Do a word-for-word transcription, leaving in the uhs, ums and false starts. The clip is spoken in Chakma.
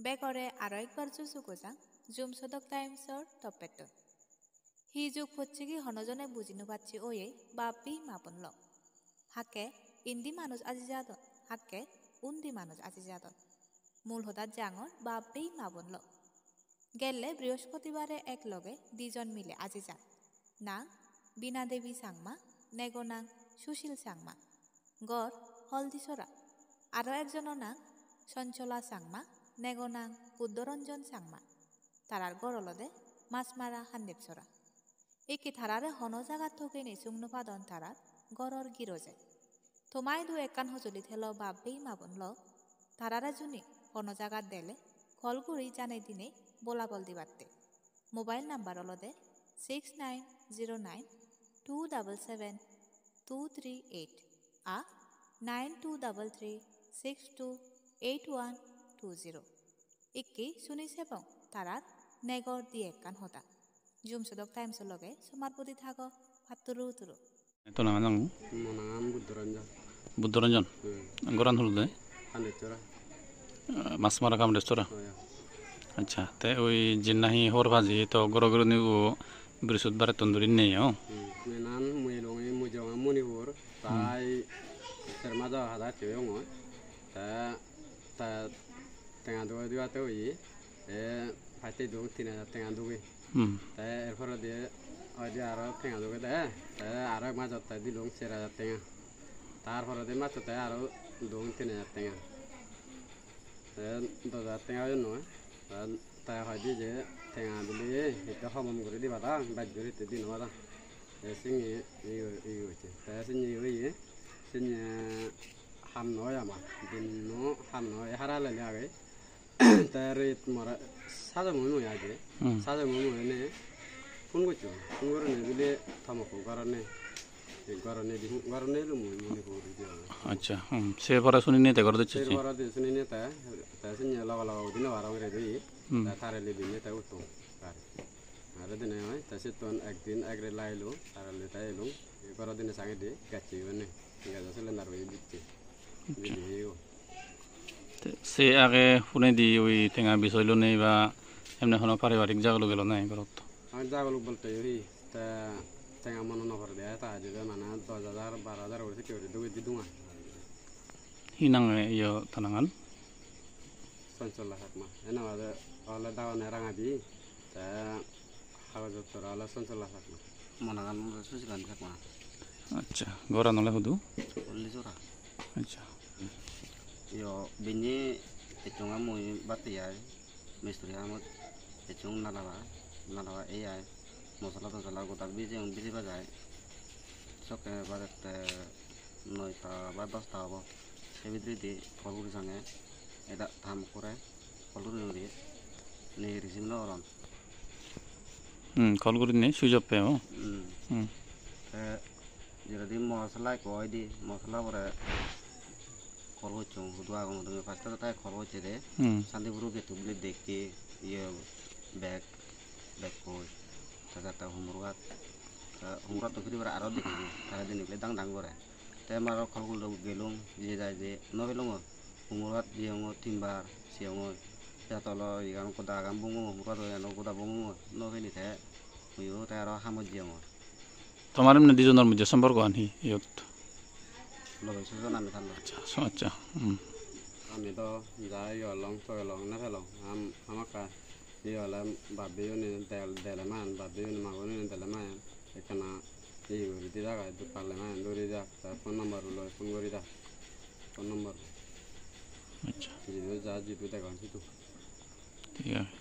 Begore aro ekbar juju gojang Jum Sodok Times-or toppettun. Hi jug pocchegi hono jone buji no pacche oye bap-bei ma-bon lok. Hakke indi manuj aji jadon, hakke undi manuj aji jadon. Mul hodat jangor bap-bei ma-bon lok. Gelle Brihospotibare ek loge dijon mile aji jan. Nang Bina Devi Changma, nego nang Sushil Changma. Gor Holdisora. Aro ekjono nang Sonchola Changma, nego nang Buddhoranjan Changma. Tarar gor olode Masmara Handepsora. Ikke tarare hono jagat thogei nei sung no padon tarar goror giroje. Toma idu ekkan hojoli thelo bap-bei ma-bon lok, tarare juni hono jagat dele call guri janei dinei bolabol dibatte. Mobile number olode six nine zero nine two double seven two three eight a nine two double three six two eight one two zero. Ikke suni sebong tarar negor di ekkan hoda. Jum Sodok Times-o loge somar pudi thago, patturu turu. Tona nang? Mo nang Buddhoranjan. Buddhoranjan? Hmm. Goran hulde? Handepsora. Eh, Masmara Handepsora? Oh, yeah. Accha, te oi jinnahi hor paji to goro goro ni o Brihospotibare ton duri nei, oh? Hmm. Menan mui elonge, mui jong Manipur, hmm, tai serma jaga hada te oyong oi. Ta, ta tenga duga duga te oye. Te paste dong tin hajar tenga dugi. Hmm. Te er poredi oide aro tenga dugi de. Te aro ek majot te dilung ser hajar tenga. Tar poredi majot te aro dong tin hajar tenga. Te dos hajar tenga oyon noi. Te, te hoide je tenga dile hitte hom hom guri diba da, bej guri hitte di no pada. Te sini iye, iye hoiche. Te sini iye, sini ham no oi ama. Dinno ham no oi, hara lele age. Te ret more sajo mui mui aje. Hmm. Sajo mui mui ene phone goccho. Phone gorine bile tomokko gorone. Ei gorone di, gorone lo mui mui phone goccho. Accha, hmm. Se pore sunine te goro docche. Se pore de sunine te, te sini logo logo udine barong re doi. Hmm. Te tare le dinne te utto. Are dine oi, te settun ekdin ek rela elo, tare le te elo. Ei goro dine sangedi gacche gune. Gas cylinder oi dicche. Accha. Dine ego. Te se age hunedi oi tenga bisoy lonei ba emne hono paribarik jaguluk elo nei gorot? Ar jaguluk bolte oi te tenga mono no pore de, ta jebe mane dos hajar, baro hajar guri sekke guri dogedi dunga. Hi nang iyo ta nangan? Sonchola Chakma. Ene bade ole dagone Rangadi. Te hagoj pottor ole Sonchola Chakma. Mo nangan ole Susilan Chakma. Accha, goran ole hudu? Ullisora. Accha. Iyo, binne ecchonga mui batte ai, mistiri hamot ecchong nalaba, nalaba ei ai, mosola tosola goda biji, biji bajai. Sokke bajette noita ba dosta obo. Se bidiredi call guri sange, eda ta ham ekkore call guri guri nei receive no goron. Hmm, call gurinei switch off pe, oh. Hmm. Hmm. Te jeredi mosola ekko oide, mosola pore call gocchong, hudu agon, hudu, first-e te call gocche de. Hmm. Santipuro gate-to bile dekke, iye, bag, bag koi. Te jatte Humurgat. Te Humurgatto piri pore aro dekke, tare dini bile dang dang gore. Te maro call gullo gelung, je jai je no pelungor. Humurgat jeyongor tinbar, seyongor. Te tolo iyan goda agan bongongor, Humurgat iyan goda bongongor. No peni te, muiyo te aro hamot jeyongor. Tomar emne dijonor moddhe somporkoan hi iyot? Loge sojon ami thallo. Accha, so, accha. Hmm. Ami do ja iyo long, so long, ne pelong. Ham-, hamakkai. Iye ole bap bhei une del-, dele man, bap bhei une magun une dele man. Ekkana iye guri di jak ai, du-, parle man, duri jak. Te phone number-o loi phone guri dak. Phone number. Accha. Jidu ja, jidu degon sidu. Thik age.